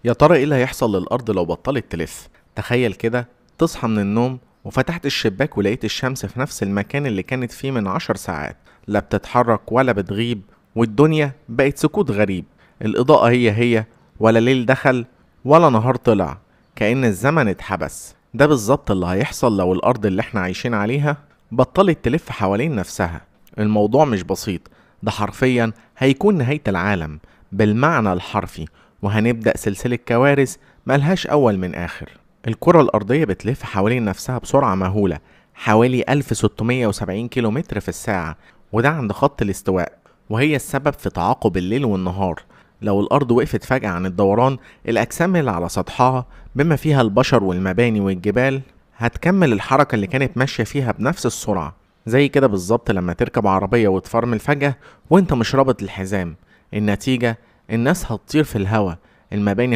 يا ترى ايه اللي هيحصل للأرض لو بطلت تلف؟ تخيل كده تصحى من النوم وفتحت الشباك ولقيت الشمس في نفس المكان اللي كانت فيه من 10 ساعات، لا بتتحرك ولا بتغيب، والدنيا بقت سكوت غريب. الإضاءة هي هي، ولا ليل دخل ولا نهار طلع، كأن الزمن اتحبس. ده بالظبط اللي هيحصل لو الأرض اللي احنا عايشين عليها بطلت تلف حوالين نفسها. الموضوع مش بسيط، ده حرفيا هيكون نهاية العالم بالمعنى الحرفي، وهنبدأ سلسلة كوارث ملهاش أول من آخر. الكرة الأرضية بتلف حوالين نفسها بسرعة مهولة، حوالي 1670 كيلومتر في الساعة، وده عند خط الاستواء، وهي السبب في تعاقب الليل والنهار. لو الأرض وقفت فجأة عن الدوران، الأجسام اللي على سطحها بما فيها البشر والمباني والجبال هتكمل الحركة اللي كانت ماشية فيها بنفس السرعة. زي كده بالظبط لما تركب عربية وتفرمل فجأة وانت مش رابط الحزام، النتيجة الناس هتطير في الهوا، المباني